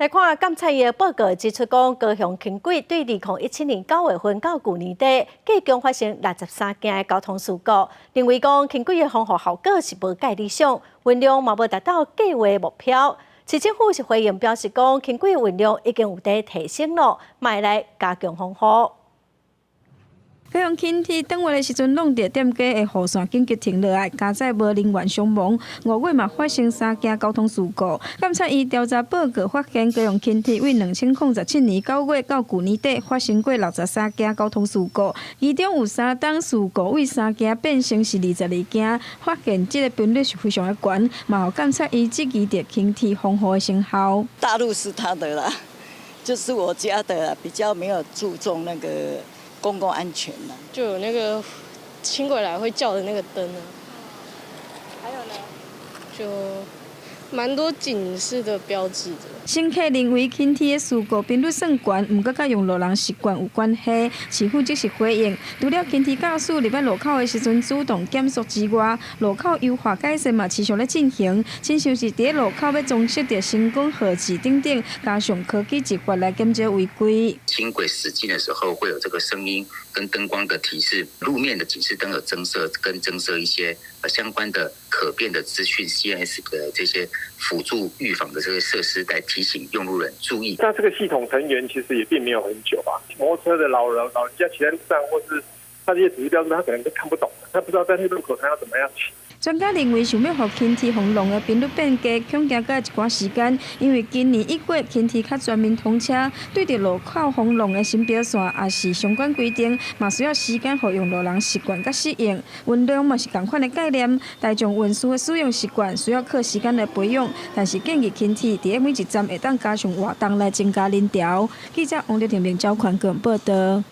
來看監察院的報告指出，講高雄輕軌對2017年9月份到舊年底，計共發生63件的交通事故。認為講輕軌的防護效果是無蓋理想，運量嘛無達到計畫目標。市政府是回應表示講，輕軌運量已經有佇提升囉，嘛會來加強防護。高雄輕鐵轉彎的時陣，弄著店家的雨傘緊急停落來，加載無人員傷亡。5月嘛發生三件交通事故。監察院調查報告發現，高雄輕鐵對2017年9月到舊年底發生過63件交通事故，其中有三宗事故對三件變成是22件，發現這个頻率是非常的懸，嘛予監察院質疑著輕鐵防護的成效。大路是他的啦，就是我家的，比較沒有注重那個公共安全啦。就有那個輕軌來會叫的那個燈啊，還有呢？就蠻多警示的標誌的。乘客認為輕鐵的事故頻率算懸，毋過佮用路人習慣有關係。市府則是回應，除了輕鐵駕駛入來路口的時陣主動減速之外，路口優化改善嘛持續咧進行。親像是佇路口欲裝設著聲光號誌等等，加上科技執法來減少違規。輕軌駛進的時候會有這個聲音跟燈光的提示，路面的警示燈有增設跟增設一些相關的可變的資訊 CMS 的這些輔助預防的這些設施，來提醒用路人注意。那這個系統成員其實也並沒有很久啊。摩托車的老人家騎在路上，或是他這些指示標誌，他可能都看不懂，他不知道在那路口他要怎麼樣騎。專家認為，想欲予輕鐵轟隆的頻率變低，恐驚閣愛一寡時間，因為今年1月輕鐵較全面通車，對著路口封路的新標線，也是相關規定，嘛需要時間予用路人習慣佮適應。運量嘛是仝款的概念，大眾運輸的使用習慣需要靠時間來培養，但是建議輕鐵佇每一站會當加上活動來增加人潮。記者王麗婷、明昭寬報道。